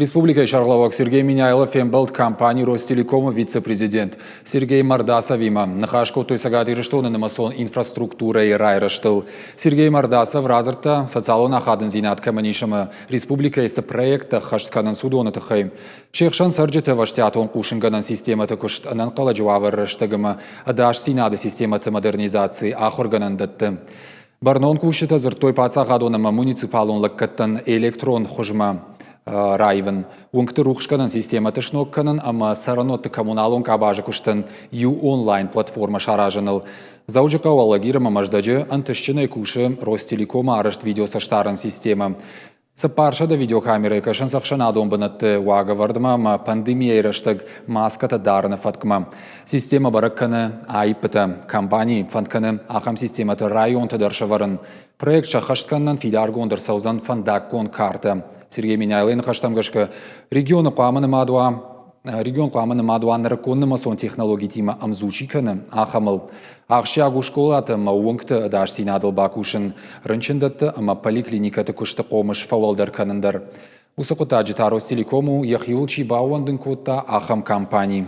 Республикӕйы сӕргълӕууӕг Сергей Меняйло фембӕлд компани Ростелеком-ы вице-президент Сергей Мордасовимӕ. Ныхас кодтой Цӕгат Ирыстоны нымӕцон инфраструктурӕйы райрӕзтыл. Сергей Мордасов радзырдта, социалон ахадындзинад кӕмӕн ис ӕмӕ республикӕйы цы проекттӕ ӕххӕст кӕнынц, уыдоны тыххӕй. Се хсӕн цӕрджыты ӕвӕстиатон хъусынгӕнӕн системӕты куыст, ӕнӕнхъӕлӕджы уавӕры рӕстӕг ӕмӕ ӕдасдзинады системӕты модернизаци ахуыргӕнӕндӕтты. Бӕрнон кусджытӕ дзырдтой паддзахадон ӕмӕ муниципалон лӕггӕдтӕн электрон хуызмӕ раивын, уынгты рухсгӕнӕн системӕты сног кӕнын ӕмӕ цӕрӕнуӕтты коммуналон къабазы куыстӕн иу онлайн-платформӕ саразыныл. Дзӕуджыхъӕуы Алагир ӕмӕ Мӕздӕджы ӕнтыстджынӕй кусы Ростелеком-ы арӕзт видеоцӕстдарӕн системӕ. 400 видеокамерӕйы кӕсынц ӕхсӕнадон бынӕтты уагӕвӕрдмӕ ӕмӕ пандемийӕйы рӕстӕг маскӕтӕ дарыны фӕткмӕ. Системӕ бӕрӕг кӕны аиппытӕ. Компани фӕнд кӕны ахӕм системӕты районты дӕр сӕвӕрын. Проект сӕххӕст кӕнынӕн фидаргонд ӕрцӕудзӕн фӕндаггон картӕ. Сергей Меняйлойы ныхӕстӕм гӕсгӕ, регионы хъуамӕ нымад уа Регион хъуамӕ нымад уа нырыккон нымӕцон технологитимӕ ӕмдзу чи кӕны, ахӕмыл. Ахсджиаг у скъолаты ӕмӕ уынгты ӕдасдзинадыл бакусын, рынчындӕтты ӕмӕ поликлиникӕты куысты хъомыс фӕуӕлдӕр кӕнын дӕр. Уыцы хъуыддаджы та Ростелеком у, йӕхиуыл чи баууӕндын кодта, ахӕм компани.